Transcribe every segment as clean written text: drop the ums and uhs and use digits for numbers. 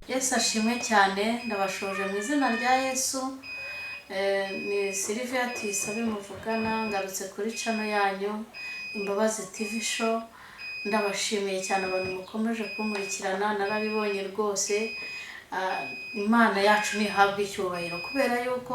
Yesu ashimwe cyane. Ndabashoje mu izina rya Yesu. Ni Sylvia Tuyisabe muvugana. Ngarutse kuri channel yanyu Imbabazi TV Show. Ndabashimiye cyane abantu mukomeje kunkurikirana, narabibonye rwose. Imana yacu ntihabwe icyubahiro kubera yuko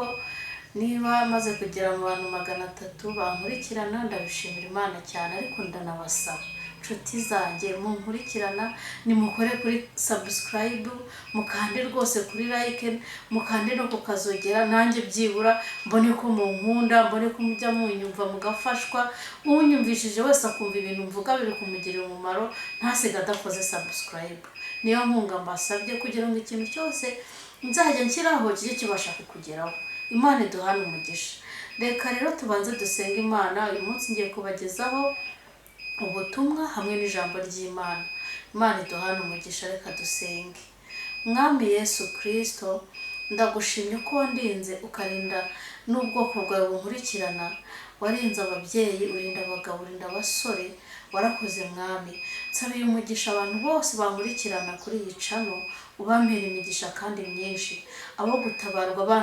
niba maze kugera mu bantu 300 bankurikirana, ndabishimira Imana cyane. Ariko ndanabasaba, inshuti zanjye munkurikirana, nimukore kuri subscribe, mukande rwose kuri like, mukande no kukazogera, nanjye byibura mbone ko munkunda, mbone ko mujya munyumva mugafashwa. Unyumvishije wese akumva ibintu mvuga biri kumugirira umumaro, ntasiga adakoze subscribe. Niyo nkunga mbasabye kugira ngo ikintu cyose nzajya nshyiraho kijye kibasha kukugeraho. Imana iduhane umugisha. Reka rero tubanze dusenge Imana. Uyu munsi ngiye kubagezaho ubutumwa hamwe n'ijambo ry'Imana. Imana iduhane umugisha. Reka dusenge. Mwami Yesu Kirisito, ndagushimye ko wandinze, ukarinda n'ubwoko bwawe bunkurikirana. Warinze ababyeyi, urinda abagabo, urinda abasore. Warakoze, Mwami. Nsabiye umugisha abantu bose bankurikirana kuri iyi channel, ubampera imigisha kandi myinshi. Abo gutabarwa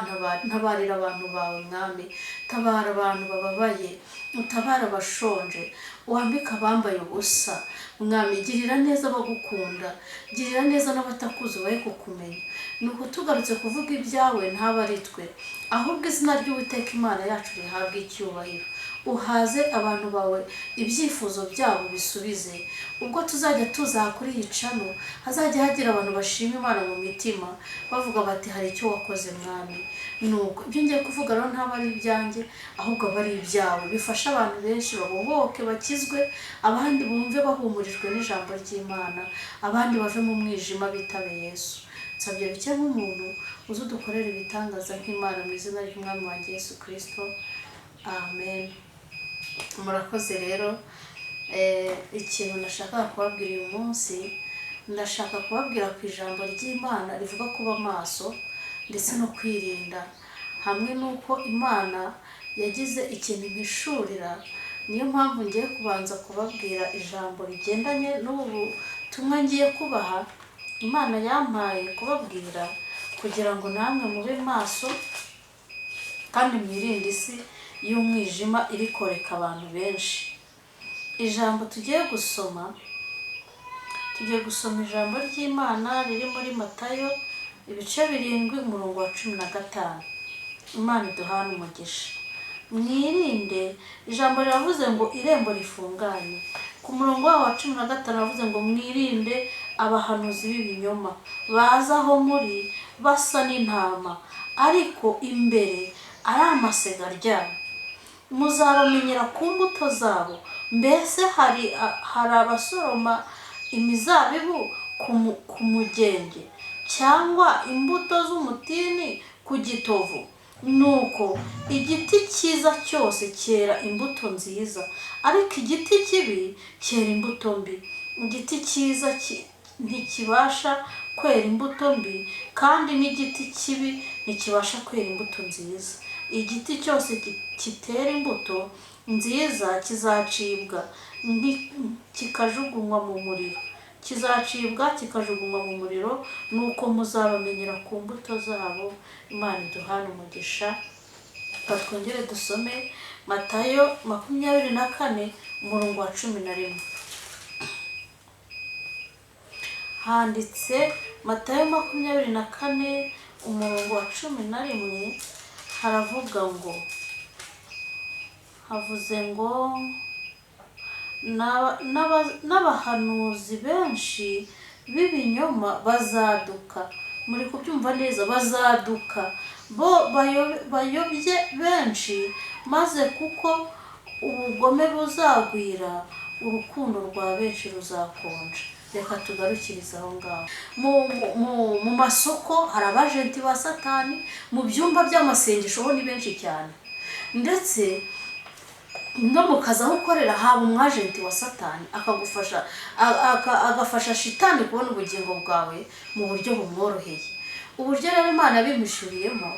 ntabarira abantu bawe, Mwami. Tabara abantu bababaye, utabara abashonje, wambike abambaye ubusa. Mwami, girira neza abagukunda, girira neza n'abatakuzi bahe kukumenya. Nuko tugarutse kuvuga ibyawe, ntaba ari twe, ahubwo izina ry'Uwiteka Imana yacu rihabwe icyubahiro. Uhaze abantu bawe ibyifuzo byabo, bisubize. Ubwo tuzajya tuza kuri iyi channel, hazajya hagira abantu bashima Imana mu mitima, bavuga bati: "Hari icyo wakoze, Mwami." Nuko ibyo ngiye kuvuga rero ntabwo ari ibyanjye, ahubwo aba ari ibyawe, bifasha abantu benshi babohoke, bakizwe, abandi bumve bahumurijwe n'ijambo ry'Imana, abandi bave mu mwijima bitabe Yesu. Nsabye bike nk'umuntu, uze udukorere ibitangaza nk'Imana, mu izina ry'Umwami wanjye Yesu Kirisito, amen. Murakoze rero. Ikintu nashakaga kubabwira uyu munsi, ndashaka kubabwira ku ijambo ry'Imana rivuga kuba maso ndetse no kwirinda, hamwe n'uko Imana yagize ikintu impishurira. Niyo mpamvu ngiye kubanza kubabwira ijambo rigendanye n'ubu butumwa ngiye kubaha, Imana yampaye kubabwira, kugira ngo namwe mube maso kandi mwirinde isi y'umwijima iri koreka abantu benshi. Ijambo tugiye gusoma, tugiye gusoma ijambo ry'Imana riri muri Matayo ibice 7, umurongo wa 15. Imana iduhane umugisha. Mwirinde. Ijambo riravuze ngo irembo rifunganye. Ku murongo wawo wa 15 baravuze ngo: "Mwirinde abahanuzi b'ibinyoma baza aho muri basa n'intama, ariko imbere ari amasega aryamye. Muzabamenyera ku mbuto zabo. Mbese hari abasoroma imizabibu ku mugenge, cyangwa imbuto z'umutini ku gitovu? Nuko igiti cyiza cyose cyera imbuto nziza, ariko igiti kibi cyera imbuto mbi. Igiti cyiza ntikibasha kwera imbuto mbi, kandi n'igiti kibi ntikibasha kwera imbuto nziza. Igiti cyose kitera imbuto nziza kizacibwa kikajugunywa mu muriro, kizacibwa kikajugunywa mu muriro. Nuko muzabamenyera ku mbuto zabo." Imana iduhane umugisha. Reka twongere dusome Matayo 24, umurongo wa 11. Handitse Matayo 24, umurongo wa 11, haravuga ngo, havuze ngo: "N'abahanuzi benshi b'ibinyoma bazaduka." Muri kubyumva neza? Bazaduka bo bayobye benshi, maze kuko ubugome buzagwira, urukundo rwa benshi ruzakonja. Reka tugarukirize aho ngaho. Mu masoko hari abajenti ba Satani, mu byumba by'amasengesho ho ni benshi cyane, ndetse no mu kazi aho ukorera haba umwajenti wa Satani, akagufasha, agafasha shitani kubona ubugingo bwawe mu buryo bumworoheye. Uburyo rero Imana yabimpishuriyemo,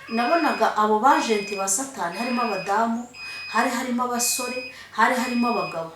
nabonaga abo bajenti ba Satani harimo abadamu, hari harimo abasore, hari harimo abagabo.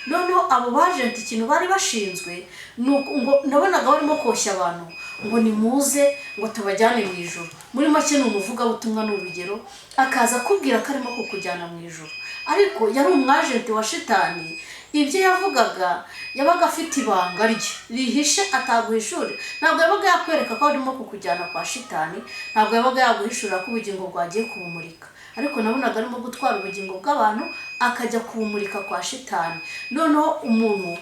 Noneho abo bajenti ikintu bari bashinzwe ni ngo nabonaga barimo koshya abantu ngo nimuze ngo tubajyane mu ijuru. Muri make ni umuvugabutumwa, ni urugero, akaza akubwira ko arimo kukujyana mu ijuru, ariko yari umwajenti wa shitani. Ibyo yavugaga yabaga afite ibanga rye rihishe ataguhishurira. Ntabwo yabaga yakwereka ko arimo kukujyana kwa shitani, ntabwo yabaga yaguhishurira ko ubugingo bwagiye kubumurika, ariko nabonaga arimo gutwara ubugingo bw'abantu akajya kubumurika kwa shitani. Noneho umuntu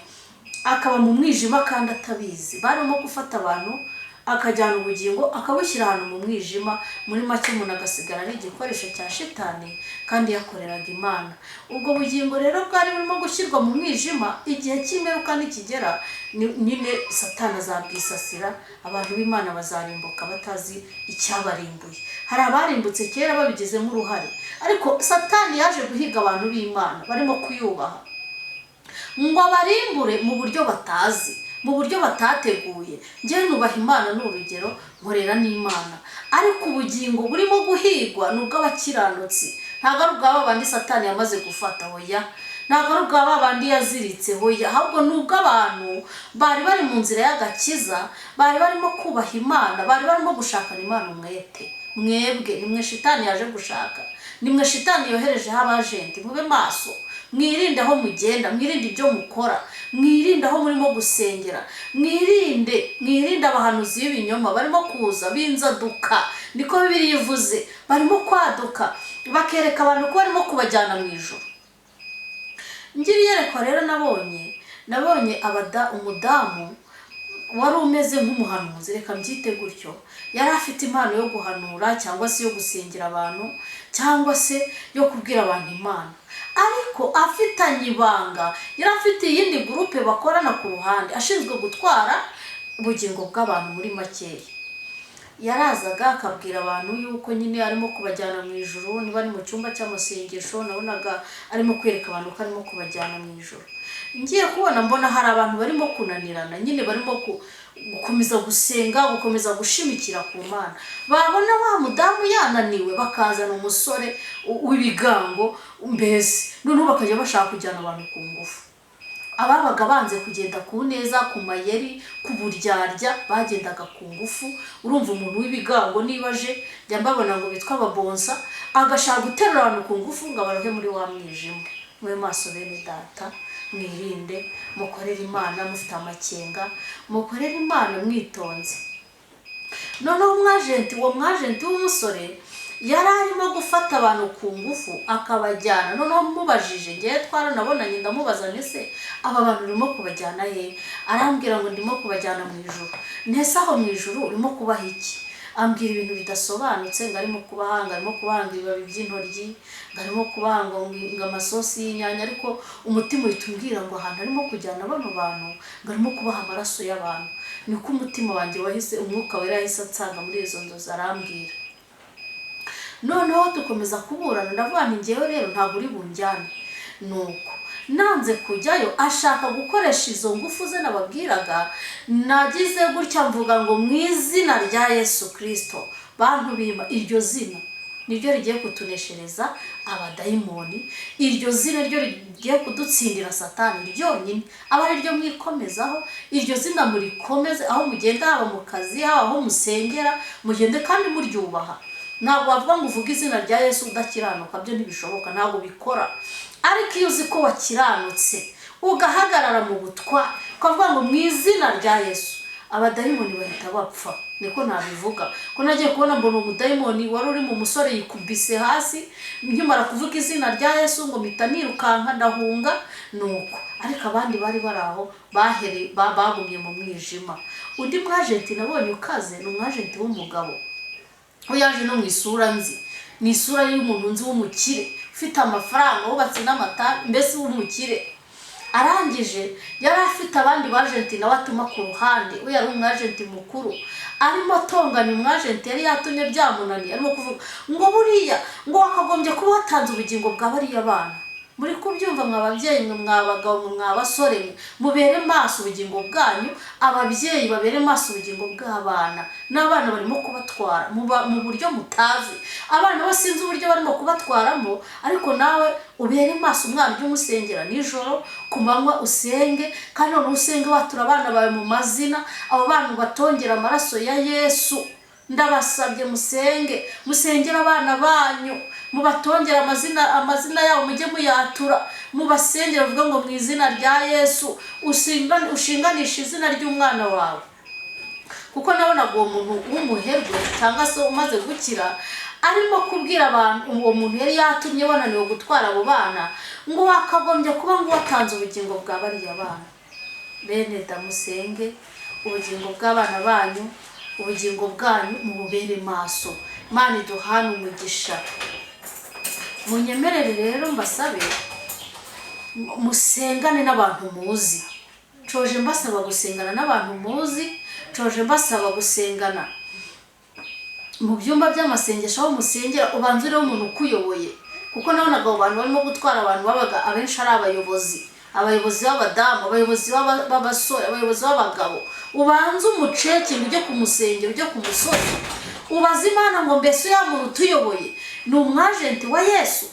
akaba mu mwijima kandi atabizi. Barimo gufata abantu akajyana ubugingo akabushyira ahantu mu mwijima. Muri make umuntu agasigara ari igikoresho cya shitani kandi yakoreraga Imana. Ubwo bugingo rero bwari burimo gushyirwa mu mwijima, igihe cy'imperuka nikigera nyine Satani azabwisasira, abantu b'Imana bazarimbuka batazi icyabarimbuye. Hari abarimbutse kera babigizemo uruhare, ariko Satani yaje guhiga abantu b'Imana barimo kuyubaha ngo abarimbure mu buryo batazi, mu buryo batateguye. Njyewe nubaha Imana, ni urugero, nkorera n'Imana, ariko ubugingo burimo guhigwa ni ubw'abakiranutsi. Ntabwo ari ubwa bandi Satani yamaze gufata, hoya. Ntabwo ari ubwa bandi yaziritse, hoya. Ahubwo ni ubw'abantu bari bari mu nzira y'agakiza, bari barimo kubaha Imana, bari barimo gushakana Imana umwete. Mwebwe nimwe shitani yaje gushaka, nimwe shitani yoherejeho abajenti. Mube maso, mwirinde aho mugenda, mwirinde ibyo mukora, mwirinde aho murimo gusengera, mwirinde abahanuzi b'ibinyoma barimo kuza b'inzaduka. Niko Bibiliya ivuze. Barimo kwaduka bakereka abantu ko barimo kubajyana mu ijuru. Ngira iyerekwa rero, nabonye umudamu wari umeze nk'umuhanuzi, reka mbyite gutyo. Yari afite impano yo guhanura cyangwa se yo gusengera abantu cyangwa se yo kubwira abantu Imana, ariko afitanye ibanga, yari afite iyindi groupe bakorana ku ruhande, ashinzwe gutwara ubugingo bw'abantu. Muri makeya yarazaga akabwira abantu yuko nyine arimo kubajyana mu ijuru. Niba ari mu cyumba cy'amasengesho, nabonaga arimo kwereka abantu ko arimo kubajyana mu ijuru. Ngiye kubona mbona hari abantu barimo kunanirana nyine, barimo gukomeza gusenga, gukomeza gushimikira ku Mana. Babona wa mudamu yananiwe, bakazana umusore w'ibigango mbese, noneho bakajya bashaka kujyana abantu ku ngufu. Ababaga banze kugenda ku neza, ku mayeri, ku buryarya, bagendaga ku ngufu. Urumva umuntu w'ibigango niba aje, njya mbabona ngo bitwa ababonsa, agashaka guterura abantu ku ngufu ngo abarohe muri wa mwijima. Mube maso bene data, mwirinde, mukorere Imana mufite amakenga, mukorere Imana mwitonze. Noneho umwajenti, uwo mwajenti w'umusore yari arimo gufata abantu ku ngufu akabajyana. Noneho mubajije, ngewe twaranabonanye, ndamubaza ese aba bantu urimo kubajyana he? Arambwira ngo ndimo kubajyana mu ijuru. Ntese aho mu ijuru urimo kubaha iki? Ambwira ibintu bidasobanutse, ngo arimo kubahanga, arimo kubahanga ibibabi by'intoryi, ngo arimo kubahanga ngo amasosi y'inyanya. Ariko umutima uhita umbwira ngo ahantu arimo kujyana bano bantu, ngo arimo kubaha amaraso y'abantu. Niko umutima wanjye wahise, Umwuka Wera yahise ansanga muri izo nzozi arambwira. Noneho dukomeza kuburana, ndavuga nti ngewe rero ntabwo uri bunjyane. Nuko nanze kujyayo, ashaka gukoresha izo ngufu ze nababwiraga. Nagize gutya mvuga ngo mu izina rya Yesu Kirisito. Bantu bima, iryo zina niryo rigiye kutuneshereza abadayimoni, iryo zina ryo rigiye kudutsindira Satani ryonyine, aba ari ryo mwikomezaho. Iryo zina murikomeze aho mugenda, haba mu kazi, haba aho musengera, mugende kandi muryubaha. Ntabwo wavuga ngo uvuge izina rya Yesu udakiranuka, byo ntibishoboka, ntabwo bikora. Ariko iyo uzi ko wakiranutse, ugahagarara mu butware, ukavuga ngo mu izina rya Yesu, abadayimoni bahita bapfa. Niko nabivuga. Ko nagiye kubona mbona umudayimoni wari uri mu musore yikubise hasi nkimara kuvuga izina rya Yesu, ngo mpita nirukanka ndahunga. Nuko ariko abandi bari bari aho bagumye mu mwijima. Undi mwajenti nabonye ukaze ni umwajenti w'umugabo, we yaje no mu isura nzi, ni isura y'umuntu nzi w'umukire ufite amafaranga, wubatse n'amata, mbese w'umukire. Arangije yari afite abandi bajenti nawe atuma ku ruhande. We yari umwajenti mukuru, arimo atonganya umwajenti yari yatumye byamunaniye, arimo kuvuga ngo buriya ngo wakagombye kuba watanze ubugingo bwa bariya bana. Muri kubyumva mwa babyeyi mwe, mwa bagabo mwe, mwa basore mwe, mubere maso ubugingo bwanyu. Ababyeyi babere maso ubugingo bw'abana, n'abana barimo kubatwara mu buryo mutazi. Abana bo sinzi uburyo barimo kubatwaramo, ariko nawe ubere maso umwana, ujye umusengera nijoro, ku manywa usenge, kandi noneho usenge watura abana bawe mu mazina, abo bana ubatongera amaraso ya Yesu. Ndabasabye musenge, musengere abana banyu, mubatongere amazina yabo, mujye muyatura, mubasengere, bavuga ngo mu izina rya Yesu, ushinganishe izina ry'umwana wawe. Kuko nabonaga uwo muntu w'umuherwe cyangwa se umaze gukira arimo kubwira abantu, uwo muntu yari yatumye bananiwe gutwara abo bana, ngo wakagombye kuba ngo watanze ubugingo bwa bariya bana. Bene damusenge ubugingo bw'abana banyu, ubugingo bwanyu mububere maso. Imana iduhane umugisha. Munyemerere rero mbasabe musengane n'abantu muzi. Ncoje mbasaba gusengana n'abantu muzi, ncoje mbasaba gusengana mu byumba by'amasengesho aho musengera, ubanza uriho umuntu ukuyoboye. Kuko nabonaga abo bantu barimo gutwara abantu babaga abenshi ari abayobozi, abayobozi b'abadamu, abayobozi b'abasore, abayobozi b'abagabo. Ubanze umucekingi, ujye kumusengera, ujye ku musozi, ubaze Imana ngo mbese uriya muntu utuyoboye ni umwajenti wa Yesu?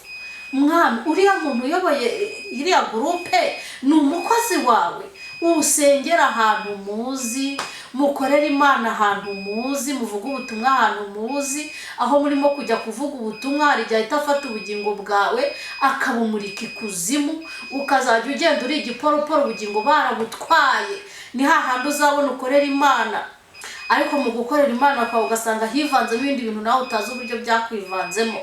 Mwami, uriya muntu uyoboye iriya groupe ni umukozi wawe? Usengera ahantu muzi, mukorera Imana ahantu muzi, muvuga ubutumwa ahantu muzi. Aho murimo kujya kuvuga ubutumwa, hari igihe ahita afata ubugingo bwawe akabumurika ikuzimu, ukazajya ugenda uri igiporoporo, ubugingo barabutwaye. Ni hahandi uzabona ukorera Imana, ariko mu gukorera Imana kwawe ugasanga hivanzemo ibindi bintu nawe utazi uburyo byakwivanzemo.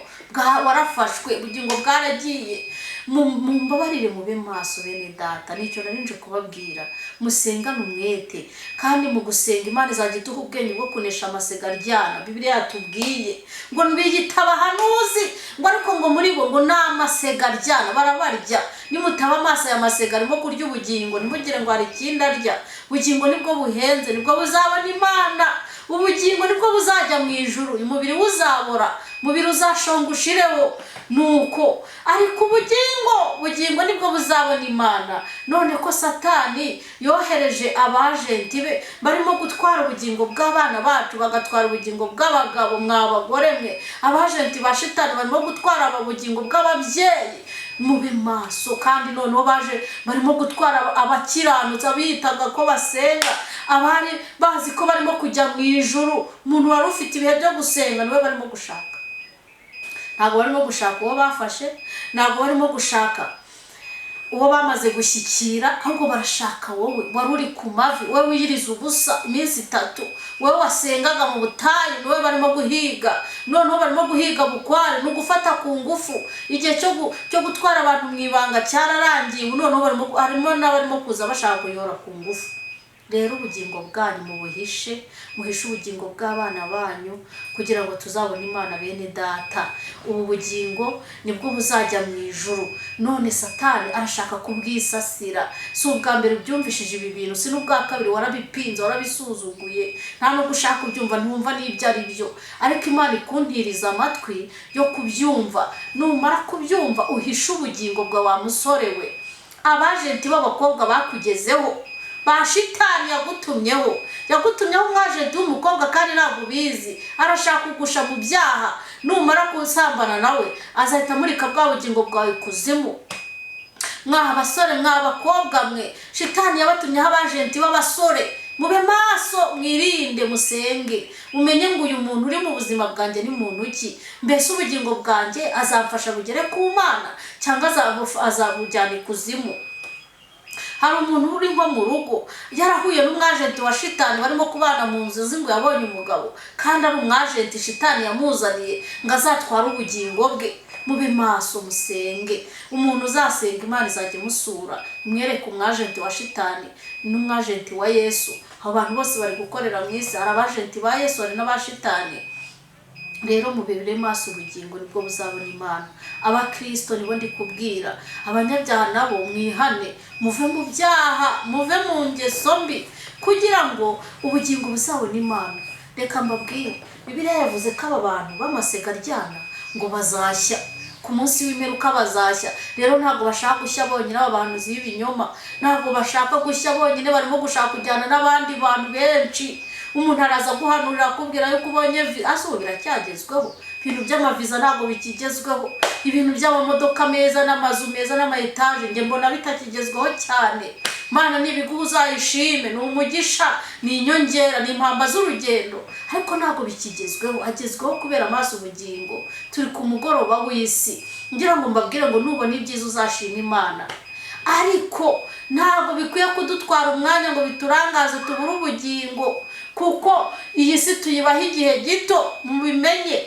Warafashwe, ubugingo bwaragiye. Mumbabarire mube maso bene data, nicyo nari nje kubabwira. Musengane umwete, kandi mu gusenga Imana izajya iduha ubwenge bwo kunesha amasega aryana. Bibiliya yatubwiye ngo biyita abahanuzi, ngo ariko ngo muri bo ngo ni amasega aryana, barabarya. Nimutaba amaso, aya masega arimo kurya ubugingo. Ntimugire ngo hari ikindi arya. Ubugingo nibwo buhenze, nibwo buzabona Imana, ubugingo nibwo buzajya mu ijuru. Umubiri uzabora, umubiri uzashonga ushireho, nuko ariko ubugingo nibwo buzabona Imana. None ko Satani yohereje abajenti be barimo gutwara ubugingo bw'abana bacu, bagatwara ubugingo bw'abagabo, mwa bagore mwe, abajenti ba Shitani barimo gutwara ubugingo bw'ababyeyi, mube maso. Kandi noneho baje barimo gutwara abakiranutsi, abiyitaga ko basenga, abari bazi ko barimo kujya mu ijuru. Umuntu wari ufite ibihe byo gusenga niwe barimo gushaka. Ntabwo barimo gushaka uwo bafashe, ntabwo barimo gushaka uwo bamaze gushyikira, ahubwo barashaka wowe wari uri ku mavi, wowe wiyiriza ubusa iminsi 3, wowe wasengaga mu butayu, niwe barimo guhiga. Noneho barimo guhiga bukware, ni ugufata ku ngufu. Igihe cyo gutwara abantu mu ibanga cyararangiye. Ubu noneho harimo n'abarimo kuza bashaka kuyora ku ngufu. Rero ubugingo bwanyu mubuhishe, muhishe ubugingo bw'abana banyu, kugira ngo tuzabone Imana. Bene data, ubu bugingo nibwo buzajya mu ijuru. None Satani arashaka kubwisasira. Si ubwa mbere ubyumvishije ibi bintu, si n'ubwa kabiri. Warabipinze, warabisuzuguye, nta nubwo ushaka kubyumva, ntiwumva n'ibyo ari byo. Ariko Imana ikuntiriza amatwi yo kubyumva. Numara kubyumva, uhishe ubugingo bwa wa musore we. Abajenti b'abakobwa bakugezeho, ba Shitani yagutumyeho umwajenti w'umukobwa, kandi ntabwo ubizi, arashaka kugusha mu byaha. Numara gusambana nawe, azahita amurika bwa bugingo bwawe kuzimu. Mwa basore, mwa bakobwa mwe, Shitani yabatumyeho abajenti b'abasore, mube maso, mwirinde, musenge, mumenye ngo uyu muntu uri mu buzima bwanjye ni muntu ki? Mbese ubugingo bwanjye azamfasha bugere ku Mana, cyangwa azabujyana ikuzimu? Hari umuntu uri nko mu rugo yarahuye n'umwajenti wa Shitani, barimo kubana mu nzu, uzi ngo yabonye umugabo, kandi ari umwajenti Shitani yamuzaniye ngo azatware ubugingo bwe. Mube maso, musenge. Umuntu uzasenga, Imana izajya imusura, imwereke umwajenti wa Shitani n'umwajenti wa Yesu. Abo bantu bose bari gukorera mu isi, hari abajenti ba Yesu, hari n'aba Shitani. Rero mubere maso, ubugingo nibwo buzabona Imana. Abakirisito nibo ndi kubwira. Abanyabyaha nabo mwihane, muve mu byaha, muve mu ngeso mbi, kugira ngo ubugingo buzabone Imana. Reka mbabwire, Bibiliya yavuze ko aba bantu b'amasega aryana ngo bazashya. Ku munsi w'imperuka bazashya. Rero ntabwo bashaka gushya bonyine, aba bahanuzi b'ibinyoma ntabwo bashaka gushya bonyine, barimo gushaka kujyana n'abandi bantu benshi. Umuntu araza guhanurira akubwira yuko ubonye ase ubu biracyagezweho? Ibintu by'amaviza ntabwo bikigezweho, ibintu by'amamodoka meza n'amazu meza n'ama etaje njye mbona bitakigezweho cyane. Mana nibiguha uzayishime, ni umugisha, ni inyongera, ni impamba z'urugendo, ariko ntabwo bikigezweho. Agezweho kubera amaso ubugingo. Turi ku mugoroba w'isi. Ngira ngo mbabwire ngo nubona ibyiza uzashima Imana, ariko ntabwo bikwiye kudutwara umwanya ngo biturangaze tubure ubugingo, kuko iyi si tuyibaho igihe gito. Mubimenye,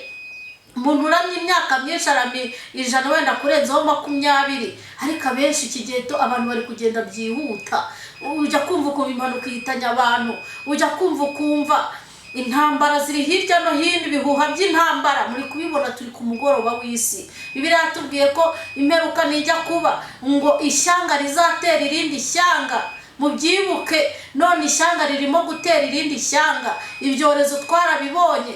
umuntu uramye imyaka myinshi aramye 100, wenda kurenzaho 20, ariko abenshi iki gihe abantu bari kugenda byihuta. Ujya kumva ukumva impanuka ihitanye abantu, ujya kumva ukumva intambara ziri hirya no hino, ibihuha by'intambara muri kubibona. Turi ku mugoroba w'isi. Bibiliya yatubwiye ko imperuka nijya kuba ngo ishyanga rizatera irindi shyanga. Mubyibuke, none ishyanga ririmo gutera irindi shyanga, ibyorezo twarabibonye.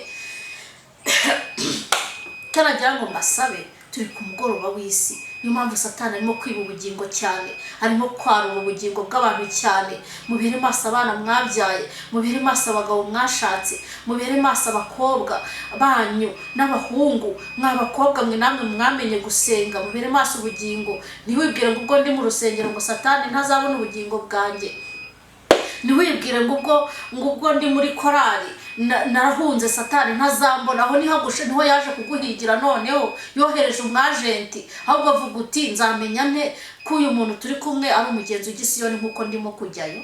Icyo ngo mbasabe, turi ku mugoroba w'isi, niyo mpamvu Satani arimo kwiba ubugingo cyane, arimo kwarura ubugingo bw'abantu cyane. Mubere maso abana mwabyaye, mubere maso abagabo mwashatse, mubere maso abakobwa banyu n'abahungu. Mwa bakobwa mwe namwe mwamenye gusenga, mubere maso ubugingo. Ntiwibwire ngo ubwo ndi mu rusengero ngo Satani ntazabona ubugingo bwanjye. Ntiwibwire ngo ubwo ndi muri korali narahunze Satani ntazambona. Aho niho agushe, niho yaje kuguhigira. Noneho yohereje umwajenti. Ahubwo avuga uti: "Nzamenya nte ko uyu muntu turi kumwe ari umugenzi ujya i Siyoni nk'uko ndimo kujyayo?"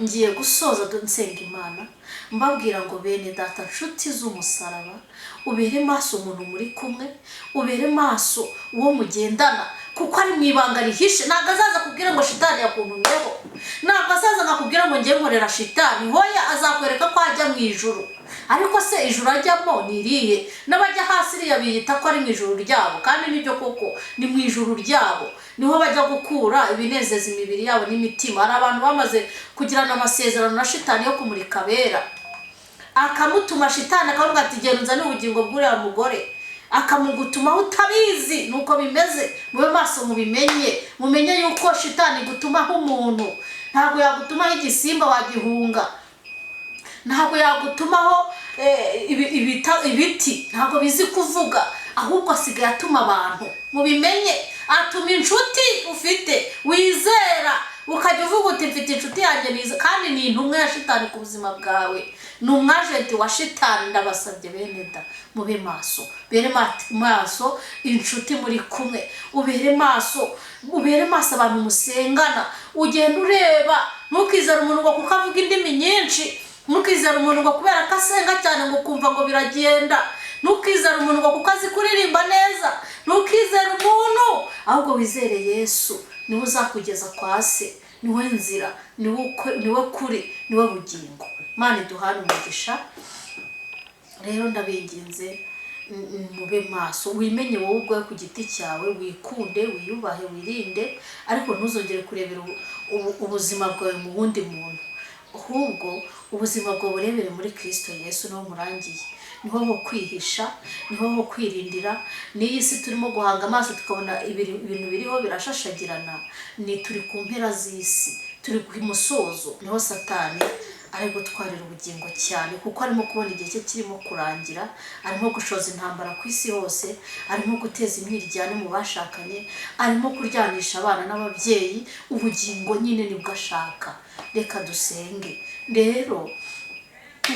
Ngiye gusoza nsenga Imana, mbabwira ngo: bene data, nshuti z'umusaraba, ubere maso umuntu muri kumwe, ubere maso uwo mugendana, kuko ari mu ibanga rihishe. Ntabwo azaza kubwira ngo shitani yakuntumyeho, ntabwo azaza akakubwira ngo ngiye nkorera shitani. Hoya, azakwereka ko ajya mu ijuru. Ariko se ijuru ajyamo ni irihe? N'abajya hasi iriya biyita ko ari mu ijuru ryabo, kandi nibyo koko ni mu ijuru ryabo, niho bajya gukura ibinezeza imibiri yabo n'imitima. Hari abantu bamaze kugirana amasezerano na shitani yo kumurika abera, akamutuma shitani, akavuga ati: "Genda uzane ubugingo bw'uriya mugore", akamugutumaho utabizi. Nuko bimeze, mube maso, mubimenye, mumenye yuko shitani igutumaho umuntu. Ntabwo yagutumaho igisimba wagihunga, ntabwo yagutumaho ibiti, ntabwo bizi kuvuga, ahubwo asigaye atuma abantu. Mubimenye, atuma inshuti ufite wizera, ukajya uvuga uti: "Mfite inshuti yanjye niza", kandi ni intumwa ya shitani ku buzima bwawe, ni umwajenti wa shitani. Ndabasabye bene da, mube maso, bere maso inshuti muri kumwe, ubere maso, ubere maso abantu musengana. Ugenda ureba, ntukizere umuntu ngo kuko avuga indimi nyinshi, ntukizere umuntu ngo kubera ko asenga cyane ngo ukumva ngo biragenda, ntukizere umuntu ngo kuko azi kuririmba neza. Ntukizere umuntu, ahubwo wizere Yesu. Niwe uzakugeza kwa Se, niwe nzira, niwe kuri, niwe bugingo. Mana iduhane umugisha. Rero ndabinginze, mube maso, wimenye wowe ubwawe ku giti cyawe, wikunde, wiyubahe, wirinde, ariko ntuzongere kurebera ubuzima bwawe mu wundi muntu. Ahubwo ubuzima bwawe burebere muri Kirisito Yesu, niho murangiye, niho ho kwihisha, niho ho kwirindira. N'iyi si turimo guhanga amaso tukabona ibintu biriho birashashagirana, ni turi ku mpera z'isi, turi ku musozo, niho Satani ari gutwarira ubugingo cyane, kuko arimo kubona igihe cye kirimo kurangira. Arimo gushoza intambara ku isi hose, arimo guteza imyiryane mu bashakanye, arimo kuryanisha abana n'ababyeyi. Ubugingo nyine nibwo ashaka. Reka dusenge. Rero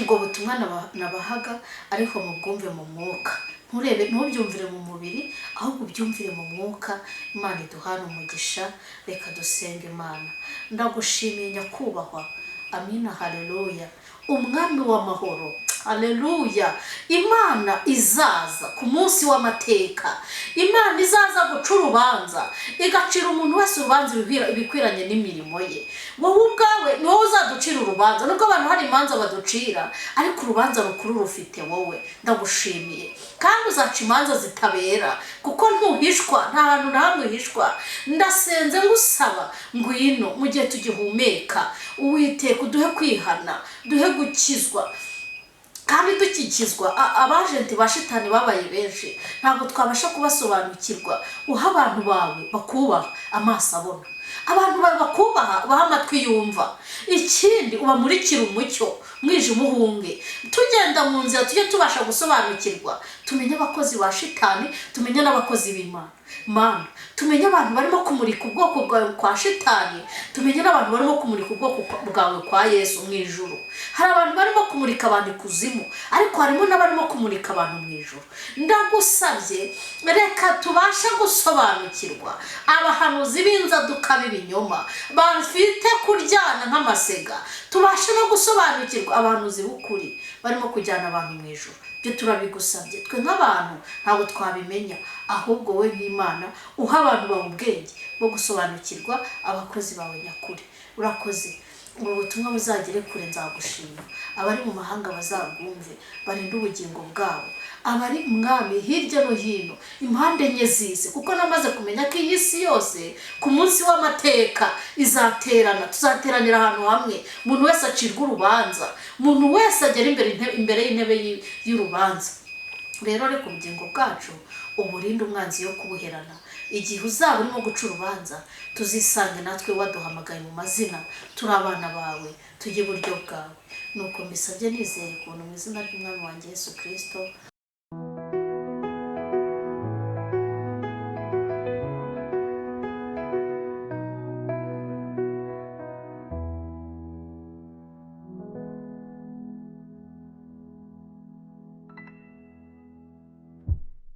ubwo butumwa nabahaga, ariko mubwumve mu mwuka, nturebe, ntubyumvire mu mubiri, ahubwo ubyumvire mu mwuka. Imana iduhane umugisha. Reka dusenge Imana. Ndagushimiye nyakubahwa, amina, haleluya, Umwami w'amahoro, haleluya. Imana izaza ku munsi w'amateka, Imana izaza guca urubanza, igacira umuntu wese urubanza ibikwiranye n'imirimo ye. Wowe ubwawe ni wowe uzaducira urubanza, nubwo abantu hari imanza baducira, ariko urubanza rukuru rufite wowe. Ndagushimiye, kandi uzaca imanza zitabera, kuko ntuhishwa, nta hantu na hamwe uhishwa. Ndasenze ngusaba, ngwino mu gihe tugihumeka. Uwiteka, uduhe kwihana, duhe gukizwa. Kandi dukikizwa abajenti ba shitani babaye benshi, ntabwo twabasha kubasobanukirwa. Uha abantu bawe bakubaha amaso abona, abantu bawe bakubaha ubaha amatwi yumva. Ikindi, ubamurikire umucyo, mwijima uhunge. Tugenda mu nzira, tujye tubasha gusobanukirwa, tumenye abakozi ba shitani, tumenye n'abakozi b'Imana. Mana, tumenye abantu barimo kumurika ubwoko bwawe kwa shitani, tumenye n'abantu barimo kumurika ubwoko bwawe kwa Yesu mu ijuru. Hari abantu barimo kumurika abantu ikuzimu, ariko harimo n'abarimo kumurika abantu mu ijuru. Ndagusabye, reka tubashe gusobanukirwa abahanuzi b'inzaduka b'ibinyoma bafite kuryana nk'amasega, tubashe no gusobanukirwa abahanuzi b'ukuri barimo kujyana abantu mu ijuru. Ibyo turabigusabye. Twe nk'abantu ntabwo twabimenya, ahubwo wowe nk'Imana uha abantu bawe ubwenge bwo gusobanukirwa abakozi bawe nyakuri. Urakoze. Ubu butumwa buzagere kure, nzagushima. Abari mu mahanga bazabwumve, barinde ubugingo bwabo. Abari, Mwami, hirya no hino, impande enye z'isi, kuko namaze kumenya ko iyi si yose ku munsi w'amateka izaterana, tuzateranira ahantu hamwe, umuntu wese acirwa urubanza, umuntu wese agera imbere y'intebe y'urubanza. Rero reka ubugingo bwacu uburinde umwanzi yo kubuherana. Igihe uzaba urimo guca urubanza, tuzisange natwe waduhamagaye mu mazina, turi abana bawe, tujye iburyo bwawe. Nuko mbisabye nizeye ukuntu mu izina ry'Umwami wanjye Yesu Kirisito.